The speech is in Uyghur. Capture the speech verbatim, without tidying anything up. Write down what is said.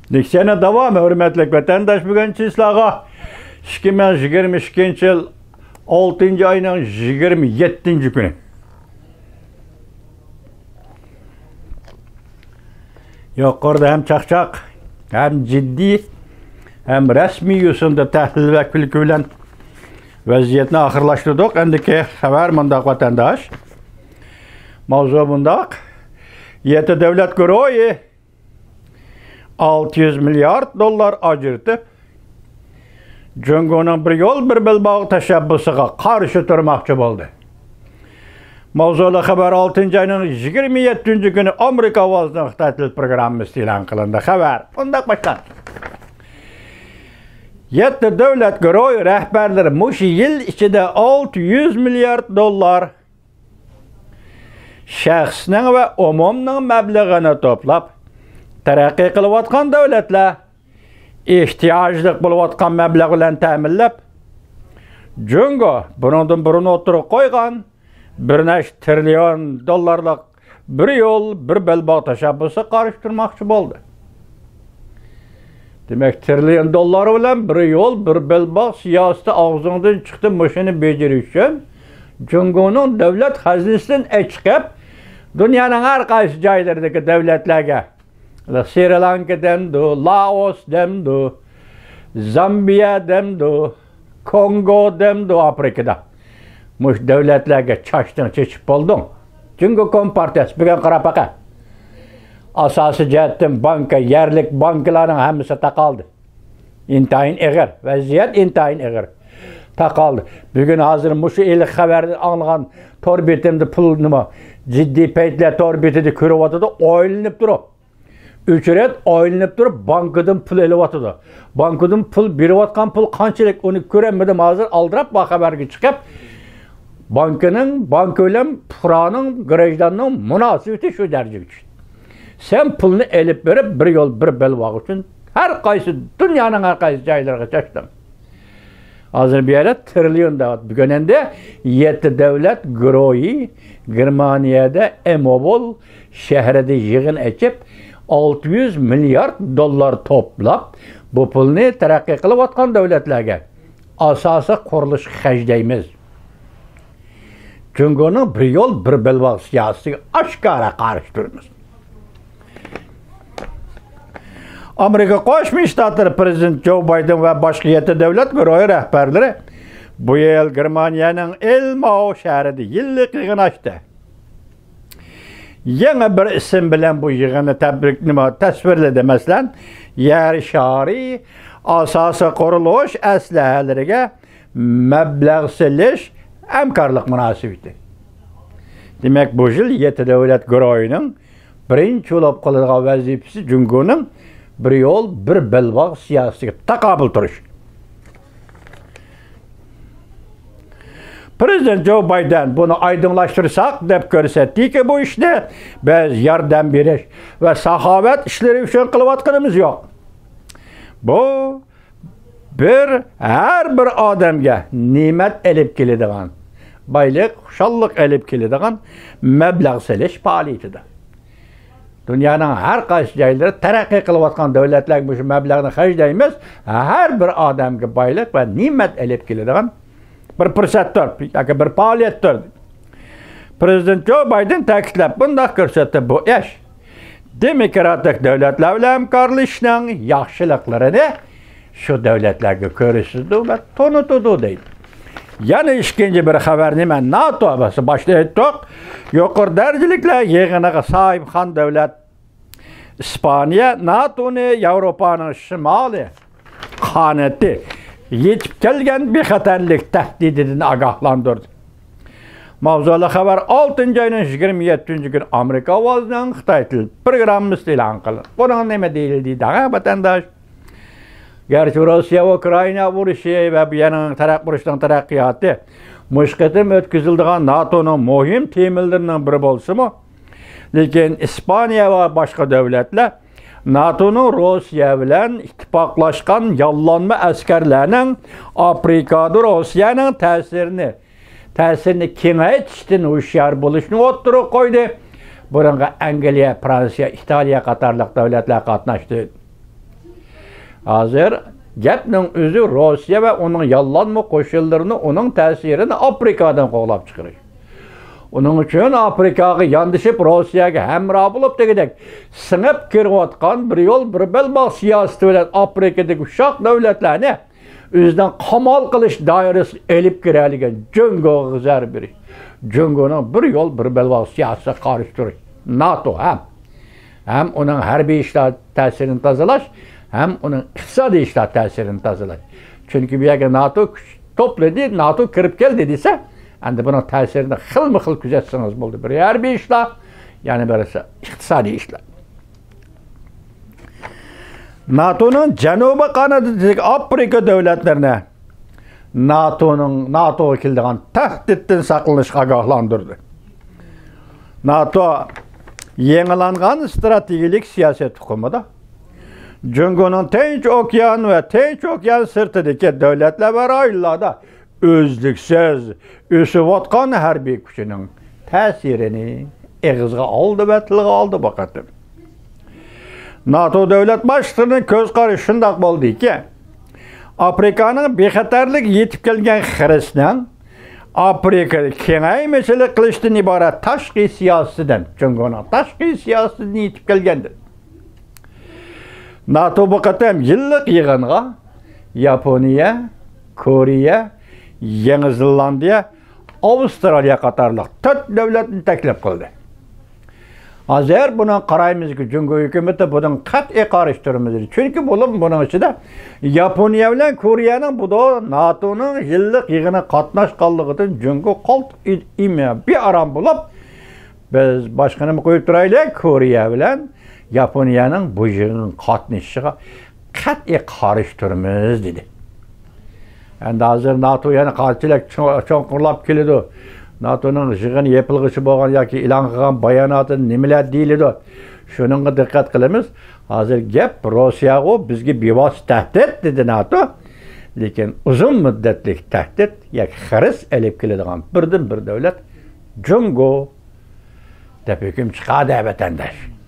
لېكسىيەنىڭ داۋامى، ھۆرمەتلىك ۋەتەنداش، بۈگۈنكى سىلەرگە ئىككى مىڭ يىگىرمە ئىككىنچى يىل ئالتىنچى ئاينىڭ يىگىرمە يەتتىنچى كۈنى. يۇقىرىدا ھەم چاقچاق، ھەم جىددىي، ھەم رەسمىي يوسۇندا تەھلىل ۋە كۈلكە بىلەن ۋەزىيەتنى ئاخىرلاشتۇردۇق. ئەمدىكى خەۋەر مۇنداق، ۋەتەنداش. ماۋزۇ مۇنداق. يەتتە دۆلەت گۇرۇھى ئالتە يۈز مىليارد دوللار ئاجرىتىپ، جۇڭگونىڭ بىر يول، بىر بەلباغ تەشەببۇسىغا قارشى تۇرماقچى بولدى. ماۋزۇلۇق خەۋەر ئالتىنچى ئاينىڭ يىگىرمە يەتتىنچى كۈنى ئامېرىكا ئاۋازىنىڭ خىتاي تىل پروگراممىسىدا ئېلان قىلىندى. خەۋەر مۇنداق باشلاندى. يەتتە دۆلەت گۇرۇھى رەھبەرلىرى مۇشۇ يىل ئىچىدە ئالتە يۈز مىليارد دوللار شەخسنىڭ ۋە ئومۇمنىڭ مەبلىغىنى توپلاپ، تەرەققىي قىلىۋاتقان دۆلەتلەر ئېھتىياجلىق بولۇۋاتقان مەبلەغ بىلەن تەمىنلەپ، جۇڭگو بۇنىڭدىن بۇرۇن ئوتتۇرىغا قويغان بىر نەچچە تىرىليون دوللارلىق بىر يول، بىر بەلباغ تەشەببۇسىغا قارشى تۇرماقچى بولدى. دېمەك، تىرىليون دوللار بىلەن بىر يول، بىر بەلباغ سىياسىتى ئاغزىڭدىن چىقتى، مۇشۇنى بېجىرىش ئۈچۈن جۇڭگونىڭ دۆلەت خەزىنىسىدىن ئەچىقىپ، دۇنيانىڭ ھەر قايسى جايلىرىدىكى دۆلەتلەرگە، سرى لانكا دەمدۇ، لائوس دەمدۇ، زامبىيە دەمدۇ، كونگو دەمدۇ ئافرىكىدا. مۇشۇ دۆلەتلەرگە چاچتىڭ، چېچىپ بولدۇڭ. جۇڭگو كومپارتىيەسى بۈگۈن قاراپ بېقە. ئاساسىي جەھەتتىن بانكا، يەرلىك بانكىلارنىڭ ھەممىسى تاقالدى. ئىنتايىن ئېغىر، ۋەزىيەت ئىنتايىن ئېغىر. تاقالدى. بۈگۈن ھازىر مۇشۇ ھېلىقى خەۋەرنى ئاڭلىغان تور بېتىمدە پۇل نېمە، جىددىي پەيتلەر تور بېتىدە كۆرۈۋاتىدۇ، ئويلىنىپ تۇرۇپ. ئۆچرەت ئايلىنىپ تۇرۇپ بانكىدىن پۇل ئېلىۋاتىدۇ. بانكىدىن پۇل بېرىۋاتقان پۇل قانچىلىك، ئۇنى كۆرەلمىدىم ھازىر، ئالدىراپ بۇ خەۋەرگە چىقىپ، بانكىنىڭ، بانكا بىلەن پۇقرانىڭ، گراژداننىڭ مۇناسىۋىتى شۇ دەرىجىگە چۈشتى. سەن پۇلنى ئېلىپ بېرىپ، بىر يول، بىر بەلباغ ئۈچۈن ھەر قايسى، دۇنيانىڭ ھەر قايسى جايلىرىغا چاچتىڭ. ھازىر بۇ يەردە تىرىليون دەۋاتىدۇ. بۈگۈن ئەمدى يەتتە دۆلەت گۇرۇھى گېرمانىيەدە ئېموبول شەھىرىدە يىغىن ئېچىپ، ئالتە يۈز مىليارد دوللار توپلاپ، بۇ پۇلنى تەرەققىي قىلىۋاتقان دۆلەتلەرگە، ئاساسىي قۇرۇلۇشقا خەجلەيمىز. جۇڭگونىڭ بىر يول، بىر بەلباغ سىياسىتىگە ئاشكارا قارشى تۇرىمىز. ئامېرىكا قوشما شتاتلىرى پرېزىدېنتى جو بايدېن ۋە باشقا يەتتە دۆلەت گۇرۇھى رەھبەرلىرى بۇ يىل گېرمانىيەنىڭ ئېلماۋ شەھىرىدە يىللىق يىغىن ئاچتى. يېڭى بىر ئىسىم بىلەن بۇ يىغىننى تەبرىك، نېمە، تەسۋىرلىدى. مەسىلەن، يەر شارى ئاساسىي قۇرۇلۇش ئەسلىھەلىرىگە مەبلەغ سېلىش ھەمكارلىق مۇناسىۋىتى. دېمەك، بۇ يىل يەتتە دۆلەت گۇرۇھىنىڭ بىرىنچى بولۇپ قالىدىغان ۋەزىپىسى جۇڭگونىڭ بىر يول، بىر بەلباغ سىياسىتىگە تاقابىل تۇرۇش. پرېزىدېنت جو بايدېن بۇنى ئايدىڭلاشتۇرساق دەپ كۆرسەتتىكى، بۇ ئىشنى بىز ياردەم بېرىش ۋە ساخاۋەت ئىشلىرى ئۈچۈن قىلىۋاتقىنىمىز يوق. بۇ بىر، ھەر بىر ئادەمگە نېمەت ئېلىپ كېلىدىغان، بايلىق، خۇشاللىق ئېلىپ كېلىدىغان مەبلەغ سېلىش پائالىيىتىدۇر. دۇنيانىڭ ھەر قايسى جايلىرى، تەرەققىي قىلىۋاتقان دۆلەتلەرگە مۇشۇ مەبلەغنى خەجلەيمىز، ھەر بىر ئادەمگە بايلىق ۋە نېمەت ئېلىپ كېلىدىغان بىر پۇرسەتتۇر ياكى بىر پائالىيەتتۇر. پرېزىدېنت جو بايدېن تەكىتلەپ مۇنداق كۆرسەتتى، بۇ ئىش دېموكراتىك دۆلەتلەر بىلەن ھەمكارلىشىشنىڭ ياخشىلىقلىرىنى شۇ دۆلەتلەرگە كۆرسىتىدۇ ۋە تونۇتىدۇ، دەيدۇ. يەنە ئىككىنچى بىر خەۋەر نېمە؟ ناتو، بىز باشتا ئېيتتۇق، يۇقىرى دەرىجىلىكلەر يىغىنىغا ساھىبخان دۆلەت ئىسپانىيە ناتونى ياۋروپانىڭ شىمالىي قانىتى يېتىپ كەلگەن بىخەتەرلىك تەھدىتىدىن ئاگاھلاندۇردى. ماۋزۇلۇق خەۋەر ئالتىنچى ئاينىڭ يىگىرمە يەتتىنچى كۈنى ئامېرىكا ئاۋازىنىڭ خىتاي تىل پروگراممىسىدا ئېلان قىلىندى. بۇنىڭ نېمە دېيىلدى دەڭە، ۋەتەنداش؟ گەرچە روسىيە ئۇكرائىنا ئۇرۇشى ۋە بۇ يەرنىڭ تەرەق-، ئۇرۇشنىڭ تەرەققىياتى مۇشۇ قېتىم ئۆتكۈزۈلىدىغان ناتونىڭ مۇھىم تېمىلىرىنىڭ بىرى بولسىمۇ، لېكىن ئىسپانىيە ۋە باشقا دۆلەتلەر ناتونىڭ روسىيە بىلەن ئىتتىپاقلاشقان ياللانما ئەسكەرلەرنىڭ ئافرىكادا روسىيەنىڭ تەسىرىنى، تەسىرىنى كېڭەيتىشتىن ھوشيار بولۇشنى ئوتتۇرىغا قويدى. بۇنىڭغا ئەنگلىيە، فرانسىيە، ئىتالىيە قاتارلىق دۆلەتلەر قاتناشتى. ھازىر گەپنىڭ ئۆزى روسىيە ۋە ئۇنىڭ ياللانما قوشۇنلىرىنى، ئۇنىڭ تەسىرىنى ئافرىكادىن قوغلاپ چىقىرىش. ئۇنىڭ ئۈچۈن ئافرىكاغا ياندىشىپ، روسىيەگە ھەمراھ بولۇپ، دېگۈدەك سىڭىپ كىرىۋاتقان بىر يول، بىر بەلباغ سىياسىتى بىلەن ئافرىكىدىكى ئۇششاق دۆلەتلەرنى ئۆزىنىڭ قامال قىلىش دائىرىسىگە ئېلىپ كىرەلىگەن جۇڭگوغا زەربە بېرىش. جۇڭگونىڭ بىر يول، بىر بەلباغ سىياسىتىگە قارشى تۇرۇش. ناتو ھەم، ھەم ئۇنىڭ ھەربىي ئىشلار تەسىرىنى تازىلاش، ھەم ئۇنىڭ ئىقتىسادىي ئىشلار تەسىرىنى تازىلاش. چۈنكى بۇ يەرگە ناتو كۈچ توپلىدى، ناتو كىرىپ كەلدى دېسە، ئەمدى بۇنىڭ تەسىرىنى خىلمۇ خىل كۆزەتسىڭىز بولدى. بىرى ھەربىي ئىشلار، يەنە بىرسى ئىقتىسادىي ئىشلار. ناتونىڭ جەنۇبىي قانىتىدىكى ئافرىكا دۆلەتلىرىنى ناتونىڭ، ناتوغا كېلىدىغان تەھدىتتىن ساقلىنىشقا ئاگاھلاندۇردى. ناتو يېڭىلانغان ئىستراتېگىيەلىك سىياسەت ئۇقۇمىدا جۇڭگونىڭ تىنچ ئوكيان ۋە تىنچ ئوكيان سىرتىدىكى دۆلەتلەر ۋە رايونلاردا ئۈزلۈكسىز ئۆسۈۋاتقان ھەربىي كۈچىنىڭ تەسىرىنى ئېغىزغا ئالدى ۋە تىلغا ئالدى بۇ قېتىم. ناتو دۆلەت باشلىقلىرىنىڭ كۆز قارىشى شۇنداق بولدىكى، ئافرىكانىڭ بىخەتەرلىكى يېتىپ كەلگەن خىرىسنىڭ ئافرىكىدا كېڭەيمىچىلىك قىلىشتىن ئىبارەت تاشقى سىياسىتىدىن، جۇڭگونىڭ تاشقى سىياسىتىدىن يېتىپ كەلگەندىن. ناتو بۇ قېتىم يىللىق يىغىنغا ياپونىيە، كورېيە، يېڭى زېلاندىيە، ئاۋسترالىيە قاتارلىق تۆت دۆلەتنى تەكلىپ قىلدى. ھازىر بۇنىڭغا قارايمىزكى، جۇڭگو ھۆكۈمىتى بۇنىڭغا قەتئىي قارشى تۇرىمىز دېدى. چۈنكى بۇلار بۇنىڭ ئىچىدە ياپونىيە بىلەن كورېيەنىڭ بۇ ناتونىڭ يىللىق يىغىنىغا قاتناشقانلىقىدىن جۇڭگو قالتىس بىئارام بولۇپ، بىز باشقىنىمۇ قويۇپ تۇرايلى، كورېيە بىلەن ياپونىيەنىڭ بۇ يىغىنغا قاتنىشىشىغا قەتئىي قارشى تۇرىمىز دېدى. ئەمدى ھازىر ناتو يەنە قانچىلىك چوڭ-، چوڭقۇرلاپ كېلىدۇ. ناتونىڭ يىغىنى يېپىلغۇچى بولغان ياكى ئېلان قىلغان باياناتىدا نېمىلەر دېيىلىدۇ؟ شۇنىڭغا دىققەت قىلىمىز. ھازىر گەپ روسىيەغۇ بىزگە بىۋاسىتە تەھدىت دېدى ناتو. لېكىن ئۇزۇن مۇددەتلىك تەھدىت ياكى خىرىس ئېلىپ كېلىدىغان بىردىنبىر دۆلەت جۇڭگو دەپ ھۆكۈم چىقاردى ۋەتەنداش.